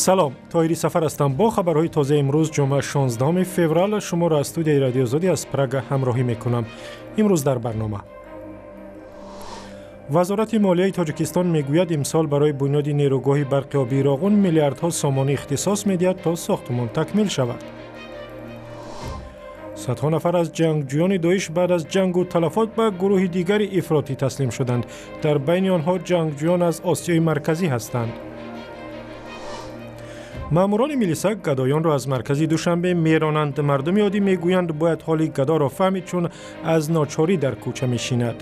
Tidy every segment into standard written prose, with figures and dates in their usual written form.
Салом, Тоҳири Сафар ҳастам бо хабарҳои тозаи имрӯз, ҷумъа, 16 феврал. Шуморо аз студияи Радиои Озодӣ аз Прага ҳамроҳӣ мекунам. Имрӯз дар барнома: Вазорати молияи Тоҷикистон мегӯяд, имсол барои бунёди нерӯгоҳи барқи обии Роғун миллиардҳо сомонӣ ихтисос медиҳад, то сохтмон такмил шавад. Садҳо нафар аз ҷангҷӯёни Доиш баъд аз ҷангу талафот ба гурӯҳи дигари ифротӣ таслим шуданд. Дар байни онҳо ҷангҷӯён аз Осиёи Марказӣ ҳастанд. Маъмурони милиса гадоёнро аз маркази Душанбе меронанд. Мардуми оддӣ мегӯянд, бояд ҳоли гадоро фаҳмид, чун аз ночорӣ дар кӯча мешинад.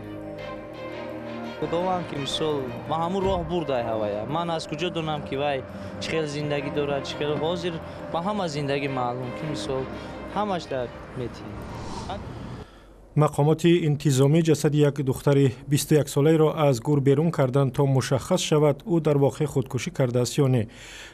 Худованд ки мисол ба ҳамун роҳ бурдай ҳавая, ман аз куҷо донам, ки вай чӣ хел зиндагӣ дорад, чӣ хел? Ҳозир ба ҳама зиндагӣ маълум, ки мисол ҳамаш дар метӣ. Мақомоти интизомӣ ҷасади як духтари 21-солаеро аз гур берун карданд, то мушаххас шавад, ӯ дар воқеъ худкушӣ кардааст ё не.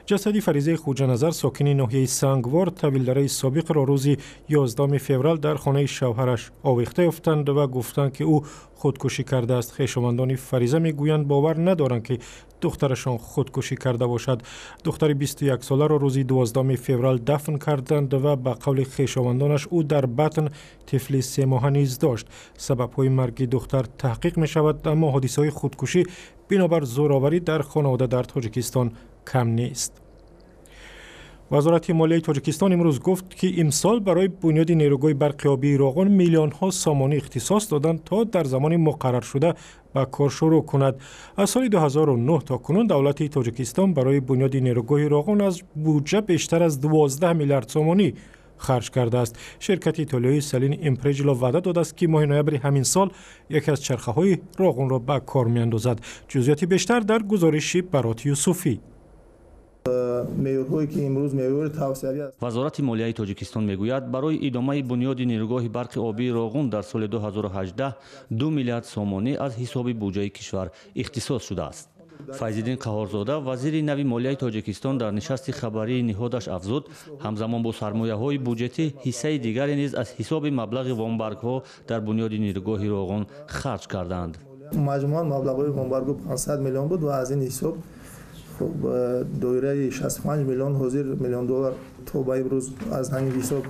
Ҷасади Фаризаи Хуҷаназар, сокини ноҳияи Сангвор, Тавилдараи собиқро рӯзи 11 феврал дар хонаи шавҳараш овехта ёфтанд ва гуфтанд, ки ӯ худкушӣ кардааст. Хешовандони Фариза мегӯянд, бовар надоранд, ки духтарашон худкушӣ карда бошад. Духтари 21-соларо рӯзи 12 феврал дафн карданд ва ба қавли хешовандонаш, ӯ дар батн тифли 3-моҳа низ дошт. Сабабҳои марги духтар таҳқиқ мешавад, аммо ҳодисаҳои худкушӣ бинобар зӯроварӣ дар хонавода дар Тоҷикистон кам нест. Вазорати молияи Тоҷикистон имрӯз гуфт, ки имсол барои бунёди нерӯгоҳи барқи обии Роғун миллионҳо сомонӣ ихтисос доданд, то дар замони муқарраршуда ба кор шурӯъ кунад. Аз соли 2009 то кунун давлати Тоҷикистон барои бунёди нерӯгоҳи Роғун аз буҷа бештар аз 12 миллиард сомонӣ харҷ кардааст. Ширкати итолиёии Салини Импреҷило ваъда додааст, ки моҳи ноябри ҳамин сол яке аз чархаҳои Роғунро ба кор меандозад. Ҷузъиёти бештар дар гузориши Барот Юсуфӣ. Меъёрҳое, ки имрӯз меъёри тавсиявӣ аст. Вазорати молияи Тоҷикистон мегӯяд, барои идомаи бунёди нерӯгоҳи барқи обии Роғун дар соли 2018 2 миллиард сомонӣ аз ҳисоби буҷаи кишвар ихтисос шудааст. Файзиддин Қаҳорзода, вазири нави молияи Тоҷикистон, дар нишасти хабарии ниҳодаш афзуд, ҳамзамон бо сармояҳои буҷетӣ ҳиссаи дигаре низ аз ҳисоби маблағи вомбаргҳо дар бунёди нерӯгоҳи Роғун харҷ карданд. Маҷмӯан маблағҳои вомбаргҳо 500 миллион буд ва аз ин ҳисоб, хуб, доираи 65 миллион ҳозир миллион доллар то ба имрӯз аз ҳамин ҳисоб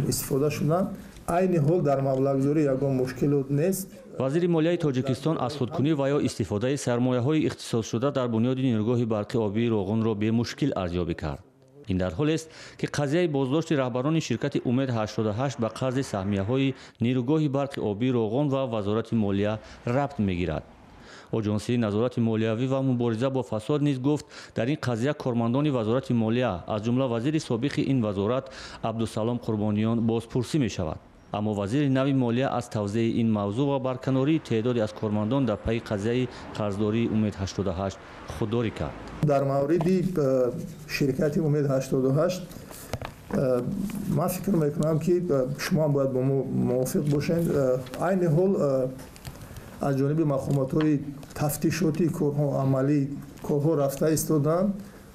истифода шуданд. Айни ҳол дар маблағгузорӣ ягон мушкилот нест. Вазири молияи Тоҷикистон аз худкунӣ ва ё истифодаи сармояҳои ихтисосшуда дар бунёди нерӯгоҳи барқи обии Роғунро бемушкил арзёбӣ кард. Ин дар ҳолест, ки қазияи боздошти раҳбарони ширкати Умед 88 ба қарзи саҳмияҳои нерӯгоҳи барқи обии Роғун ва Вазорати молия рабт мегирад. Оҷонсии назорати молиявӣ ва мубориза бо фасод низ гуфт, дар ин қазия кормандони Вазорати молия, аз ҷумла вазири собиқи ин вазорат Абдусалом Қурбониён, бозпурсӣ мешавад. Аммо вазири нави молия аз тавзеҳи ин мавзӯъ ва барканории теъдоде аз кормандон дар пайи қазияи қарздории Умед 88 худдорӣ кард. Дар мавриди ширкати Умед 88 ман фикр мекунам, ки шумо ҳам бояд бо мо мувофиқ бошед. Айни ҳол аз ҷониби мақомотҳои тафтишотӣ корҳо амалӣ корҳо рафта истоданд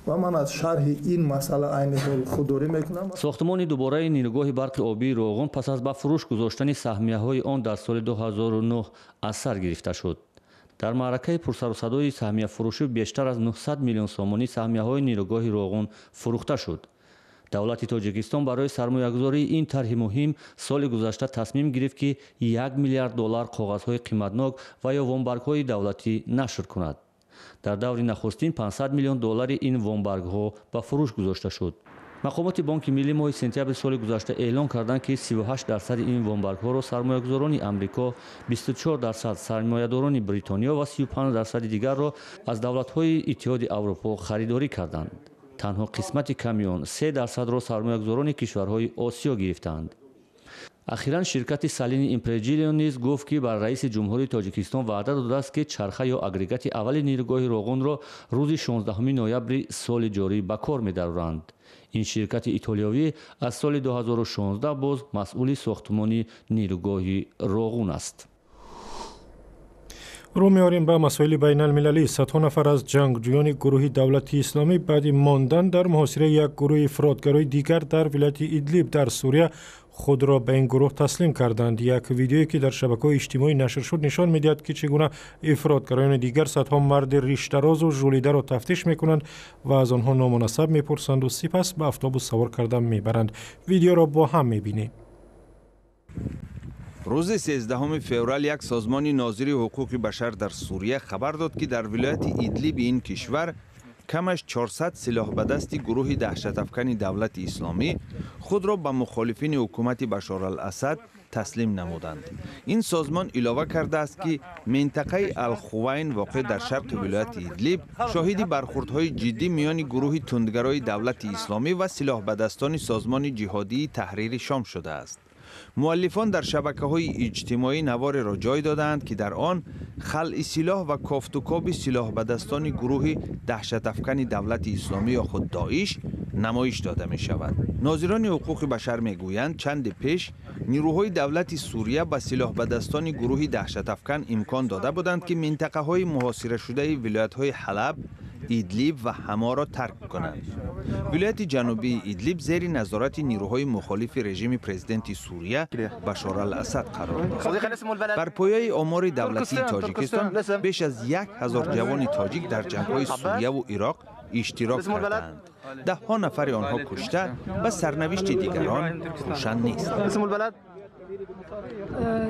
ва ман аз шарҳи ин масъала айни ҳол худдорӣ мекунам. Сохтмони дубораи нерӯгоҳи барқи обии Роғун пас аз ба фурӯш гузоштани саҳмияҳои он дар соли 2009 аз сар гирифта шуд. Дар маъракаи пурсарусадои саҳмияфурӯшӣ бештар аз 900 миллион сомонӣ саҳмияҳои нерӯгоҳи Роғун фурӯхта шуд. Давлати Тоҷикистон барои сармоягузории ин тарҳи муҳим соли гузашта тасмим гирифт, ки 1 миллиард доллар коғазҳои қиматнок ва ё вомбаргҳои давлатӣ нашр кунад. Дар даври нахустин 500 миллион доллари ин вомбаргҳо ба фурӯш гузошта шуд. Мақомоти Бонки Миллӣ моҳи сентябри соли гузашта эълон карданд, ки 38 дарсади ин вомбаргҳоро сармоягузорони Амрико, 24% сармоядорони Бритониё ва 35 дарсади дигарро аз давлатҳои Иттиҳоди Аврупо харидорӣ карданд. Танҳо қисмати ками он, 3 дарсадро сармоягузорони кишварҳои Осиё гирифтаанд. Ахиран ширкати Салини Импреҷилио низ гуфт, ки бар раиси ҷумҳурии Тоҷикистон ваъда додааст, ки чарха ё агрегати аввали нерӯгоҳи Роғунро рӯзи 16 ноябри соли ҷорӣ ба кор медароранд. Ин ширкати итолиёвӣ аз соли 2016 боз масъули сохтмони нерӯгоҳи Роғун аст. Рӯ меорем ба масоили байналмилалӣ. Садҳо нафар аз ҷангҷӯёни гурӯҳи Давлати Исломӣ баъди мондан дар муҳосираи як гурӯҳи ифротгарои дигар дар вилояти Идлиб дар Сурия худро ба ин гурӯҳ таслим карданд. Як видеое, ки дар шабакаҳои иҷтимоӣ нашр шуд, нишон медиҳад, ки чӣ гуна ифротгароёни дигар садҳо марди риштарозу жӯлидаро тафтиш мекунанд ва аз онҳо ному насаб мепурсанду сипас ба автобус савор карда мебаранд. Видеоро бо ҳам мебинем. Рӯзи 13 феврал як созмони нозири ҳуқуқи башар дар Сурия хабар дод, ки дар вилояти Идлиби ин кишвар камаш 400 силоҳбадасти гурӯҳи даҳшатафкани Давлати Исломӣ худро ба мухолифини ҳукумати Башор ал-Асад таслим намуданд. Ин созмон илова кардааст, ки минтақаи Алхувайн, воқеъ дар шарқи вилояти Идлиб, шоҳиди бархурдҳои ҷиддӣ миёни гурӯҳи тундгарои Давлати Исломӣ ва силоҳбадастони созмони ҷиҳодии Таҳрири Шом шудааст. Муаллифон дар шабакаҳои иҷтимоӣ навореро ҷой додаанд, ки дар он халъи силоҳ ва кофтукоби силоҳбадастони гурӯҳи даҳшатафкани Давлати Исломӣ ё худ Доиш намоиш дода мешавад. Нозирони ҳуқуқи башар мегӯянд, чанде пеш нирӯҳои давлати Сурия ба силоҳбадастони гурӯҳи даҳшатафкан имкон дода буданд, ки минтақаҳои муҳосирашудаи вилоятҳои Ҳалаб, Идлиб ва Ҳаморо тарк кунанд. Вилояти ҷанубии Идлиб зери назорати нирӯҳои мухолифи режими президенти Сурия Башор ал-Асад қарор дорад. Бар пояи омори давлатии Тоҷикистон, беш аз 1000 ҷавони тоҷик дар ҷангҳои Сурияву Ироқ иштирок кардаанд. Даҳҳо нафари онҳо кушта ва сарнавишти дигарон рӯшан нест.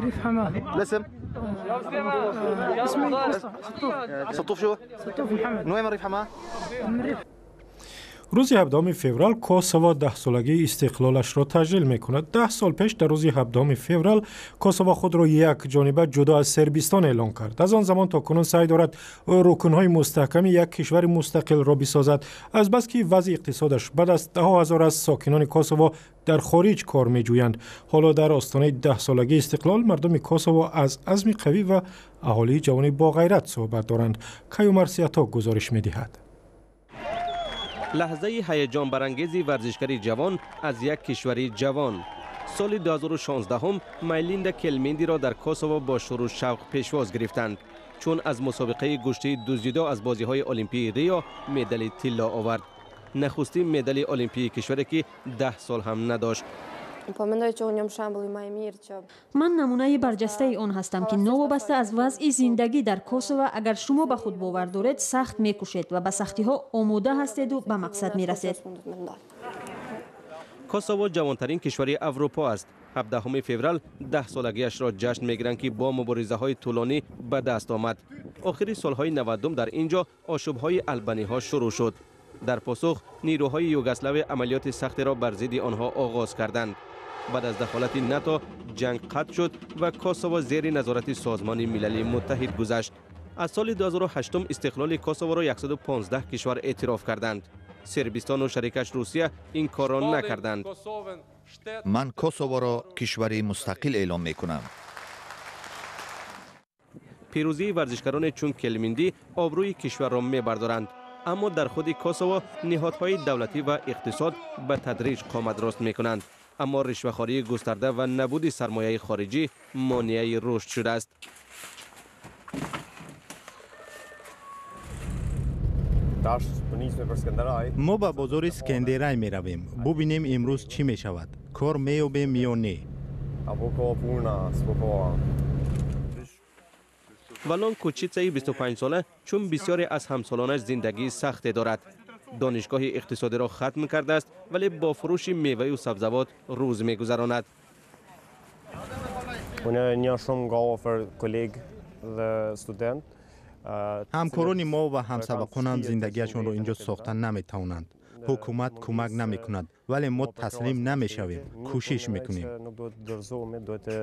ريف حماه. الاسم؟ اسمي سطوف. سطوف شو؟ سطوف محمد. من وين من ريف حماه؟ من ريف. Рӯзи 17 феврал Косово 10-солагии истиқлолашро таҷлил мекунад. 10 сол пеш, дар рӯзи 17 феврал, Косово худро якҷониба ҷудо аз Сербистон эълон кард. Аз он замон то кунун саъй дорад рукнҳои мустаҳками як кишвари мустақилро бисозад. Азбаски вазъи иқтисодаш бад аст, даҳо ҳазор аз сокинони Косово дар хориҷ кор меҷӯянд. Ҳоло, дар остонаи 10-солагии истиқлол, мардуми Косово аз азми қавӣ ва аҳолии ҷавони боғайрат суҳбат доранд. Каюмар Сиято гузориш медиҳад. Лаҳзаи ҳаяҷонбарангези варзишгари ҷавон аз як кишвари ҷавон. Соли 2016 Майлинда Келмендиро дар Косово бо шуру шавқ пешвоз гирифтанд, чун аз мусобиқаи гӯштии дуздидо аз бозиҳои олимпии Рио медали тилло овард, нахустин медали олимпии кишваре, ки 10 сол ҳам надошт. Ман намунаи барҷастаи он ҳастам, ки новобаста аз вазъи зиндагӣ дар Косово, агар шумо ба худ бовар доред, сахт мекӯшед ва ба сахтиҳо омода ҳастеду ба мақсад мерасед. Косово ҷавонтарин кишвари Аврупо аст. 17 феврал 10-солагиашро ҷашн мегиранд, ки бо муборизаҳои тӯлонӣ ба даст омад. Охири солҳои 90-ум дар ин ҷо ошӯбҳои албаниҳо шурӯъ шуд. Дар посух нирӯҳои Югославия амалиёти сахтеро бар зидди онҳо оғоз карданд. Баъд аз дахолати НАТО ҷанг қатъ шуд ва Косово зери назорати Созмони Милали Муттаҳид гузашт. Аз соли 2008 истиқлоли Косоворо 115 кишвар эътироф карданд. Сербистону шарикаш Русия ин корро накарданд. Ман Косоворо кишвари мустақил эълон мекунам. Пирӯзии варзишгароне чун Келминдӣ обрӯи кишварро мебардоранд, аммо дар худи Косово ниҳодҳои давлатӣ ва иқтисод ба тадриҷ қомат рост мекунанд, аммо ришвахории густарда ва набуди сармояи хориҷӣ монеаи рушд шудааст. Мо ба бозори Скендерай меравем, бубинем, имрӯз чӣ мешавад, кор меёбем ё не. Валон Кучицаи 25-сола чун бисёре аз ҳамсолонаш зиндагии сахте дорад. Донишгоҳи иқтисодиро хатм кардааст, вале бо фурӯши меваю сабзавот рӯз мегузаронад. Unë njoh shumë nga afër kolegë dhe student. Ҳамкорони мо ва ҳамсабақонам зиндагиашонро инҷо сохта наметавонанд. Ҳукумат кӯмак намекунад, вале мо таслим намешавем, кӯшиш мекунем. Nuk duhet të dorëzohemi, duhet të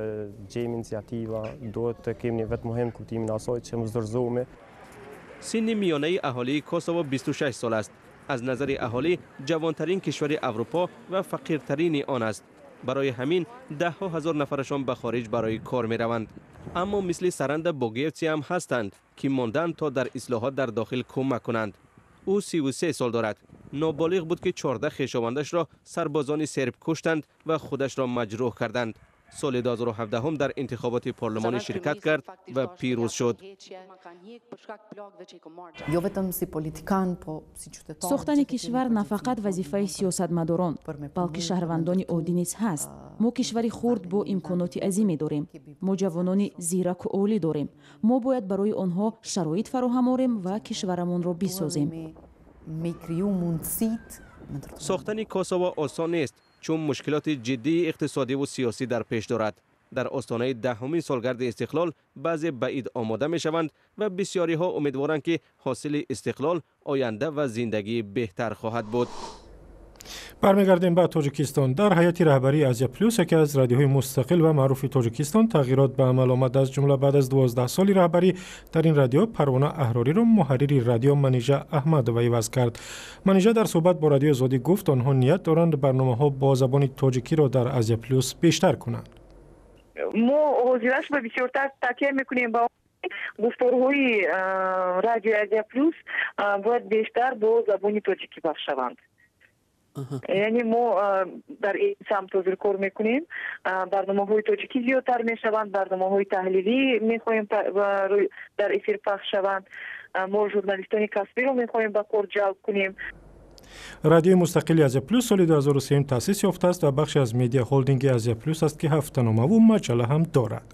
gjejmë iniciativa, duhet të kemi një vetëmohim kuptimin e asaj që mos dorëzohemi. Синни миёнаи аҳолии Косово 26 сол аст. Аз назари аҳолӣ ҷавонтарин кишвари Аврупо ва фақиртарини он аст. Барои ҳамин даҳҳо ҳазор нафарашон ба хориҷ барои кор мераванд, аммо мисли Саранда Богевтси ҳам ҳастанд, ки монданд, то дар ислоҳот дар дохил кӯмак кунанд. Ӯ 33 сол дорад. Ноболиғ буд, ки 14 хешовандашро сарбозони серб куштанд ва худашро маҷрӯҳ карданд. Соли 2017 дар интихоботи парлумонӣ ширкат кард ва пирӯз шуд. Сохтани кишвар на фақат вазифаи сиёсатмадорон, балки шаҳрвандони оддӣ низ ҳаст. Мо кишвари хурд бо имконоти азиме дорем. Мо ҷавонони зираку олӣ дорем. Мо бояд барои онҳо шароит фароҳам орем ва кишварамонро бисозем. Сохтани Косово осон нест, чун мушкилоти ҷиддии иқтисодиву сиёсӣ дар пеш дорад. Дар остонаи 10-умин солгарди истиқлол баъзе ба ид омода мешаванд ва бисёриҳо умедворанд, ки ҳосили истиқлол оянда ва зиндагии беҳтар хоҳад буд. Бармегардем ба Тоҷикистон. Дар ҳайати раҳбарии Азия Плюс, яке аз радиоҳои мустақил ва маъруфи Тоҷикистон, тағйирот ба амал омад. Аз ҷумла баъд аз 12 соли раҳбарӣ дар ин радио Парвона Аҳрориро муҳаррири радио Манижа Аҳмадова иваз кард. Манижа дар суҳбат бо Радиои Озодӣ гуфт, онҳо ният доранд барномаҳо бо забони тоҷикиро дар Азия Плюс бештар кунанд. Мо ҳозираш ба бисёртар такя мекунем ба гуфторҳои радиои Азия Плюс бояд бештар бо забони тоҷикӣ пахш шаванд. Яъне мо дар ин самт ҳозир кор мекунем. Барномаҳои тоҷикӣ зиёдтар мешаванд, барномаҳои таҳлилӣ мехоҳем дар эфир пахш шаванд. Мо журналистони касбиро мехоҳем ба кор ҷалб кунем. Радиои мустақили Азия Плюс соли 2003 таъсис ёфтааст ва бахши аз медиа холдинги Азия Плюс аст, ки ҳафтаномаву маҷалла ҳам дорад.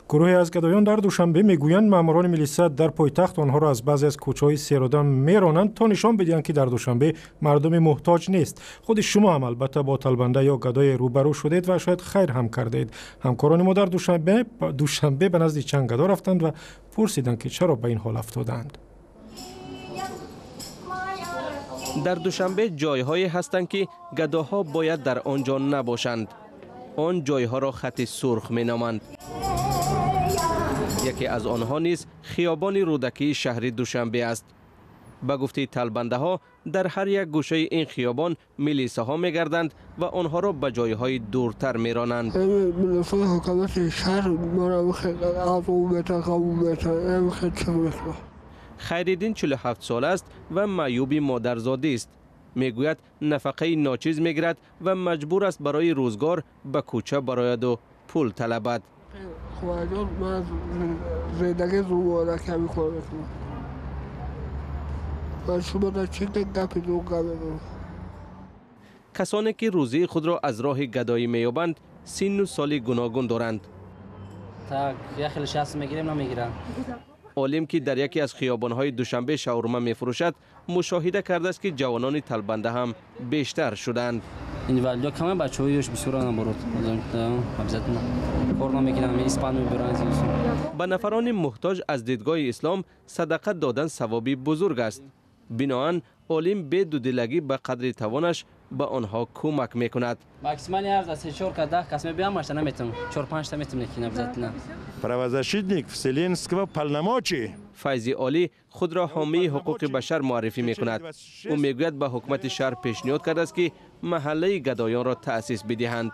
Гурӯҳе аз гадоён дар Душанбе мегӯянд, маъмурони милиса дар пойтахт онҳоро аз баъзе аз кӯчаҳои серодам меронанд, то нишон бидиҳанд, ки дар Душанбе мардуми муҳтоҷ нест. Худи шумо ҳам албатта бо талбанда ё гадое рӯбарӯ шудед ва шояд хайр ҳам кардаед. Ҳамкорони мо дар Душанбе ба назди чанд гадо рафтанд ва пурсиданд, ки чаро ба ин ҳол афтодаанд. Дар Душанбе ҷойҳое ҳастанд, ки гадоҳо бояд дар он ҷо набошанд. Он ҷойҳоро хати сурх меноманд. Яке аз онҳо низ хиёбони Рӯдакии шаҳри Душанбе аст. Ба гуфтаи талбандаҳо, дар ҳар як гӯшаи ин хиёбон милисаҳо мегарданд ва онҳоро ба ҷойҳои дуртар меронанд. Хайриддин 47 сола аст ва маъюби модарзодӣ аст. Мегӯяд, нафақаи ночиз мегирад ва маҷбур аст барои рӯзгор ба кӯча барояду пул талабад. من زندگی زواره کمی کار میکنم. من شما در چه گپی دو. کسانی که روزی خود را از راه گدایی مییابند سن و سال گوناگون دارند. تا یک خیلی شخص میگیریم نمیگیرن. عالم که در یکی از خیابان‌های دوشنبه شاورما میفروشد مشاهده کرده است که جوانان تلبنده هم بیشتر شدند. این ولی کم بچه‌هایش بسیار نبرد. کار نمی‌کنن، اسپان می‌برن. به نفران محتاج از دیدگاه اسلام صدقه دادن ثوابی بزرگ است. بنابراین عالم به دودلگی به قدر توانش به آنها کمک میکند. максимально از 3 4 تا 10 کس میبیام ماشتا نمیتونم 4 5 تا میتونم که نبزتنا. Правозащитник вселенского полномочий. فیضی عالی خود را حامی حقوق بشر معرفی میکند. او میگوید به حکومت شهر پیشنهاد کرده است که محله گدایان را تأسیس بدهند.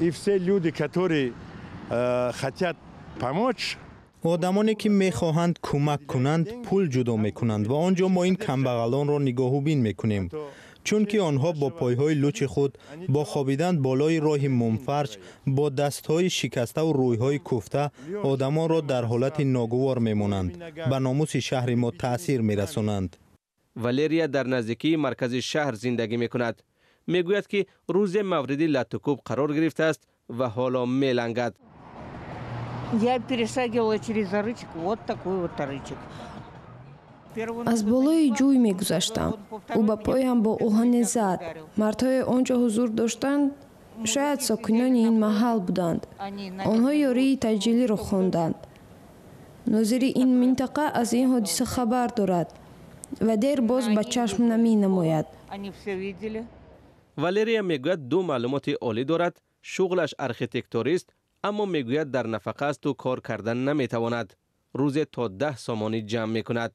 И все люди, которые хотят помочь, одамоне ки мехоҳанд кӯмак кунанд пул ҷудо мекунанд ва он ҷо мо ин камбағалонро нигоҳубин мекунем, чунки онҳо бо пойҳои лучи худ, бо хобидан болои роҳи мумфарш, бо дастҳои шикаставу рӯйҳои куфта одамонро дар ҳолати ногувор мемонанд, ба номуси шаҳри мо таъсир мерасонанд. Валерия дар наздикии маркази шаҳр зиндагӣ мекунад. Мегӯяд, ки рӯзе мавриди латтукӯб қарор гирифтааст ва ҳоло мелангад. Я перешагивала через арычек, вот такой вот арычек. Аз болои ҷӯй мегузаштам. Ӯ ба поям бо оҳане зад. Мардҳое он ҷо ҳузур доштанд, шояд сокинони ин маҳал буданд. Онҳо ёрии таъҷилиро хонданд. Нозири ин минтақа аз ин ҳодиса хабар дорад ва дер боз ба чашм наменамояд. Валерия мегӯяд, ду маълумоти олӣ дорад, шуғлаш архитекторист, аммо мегӯяд дар нафақа асту кор кардан наметавонад. Рӯзе то 10 сомонӣ ҷамъ мекунад.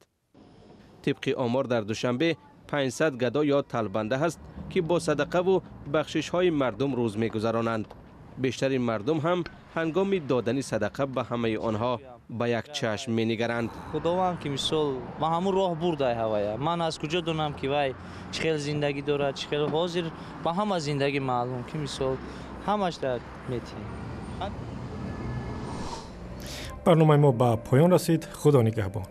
Тибқи омор дар Душанбе 500 гадо ё талбанда ҳаст, ки бо садақаву бахшишҳои мардум рӯз мегузаронанд. Бештари мардум ҳам ҳангоми додани садақа ба ҳамаи онҳо ба як чашм менигаранд. Худованд ки мисол ба ҳамун роҳ бурдай ҳавая. Ман аз куҷо донам, ки вай чӣ хел зиндагӣ дорад, чӣ хел ҳозир ба ҳама зиндагӣ маълум, ки мисол Ҳамаш дар метиҳем. Барномаи мо ба поён расид. Худо нигаҳбон.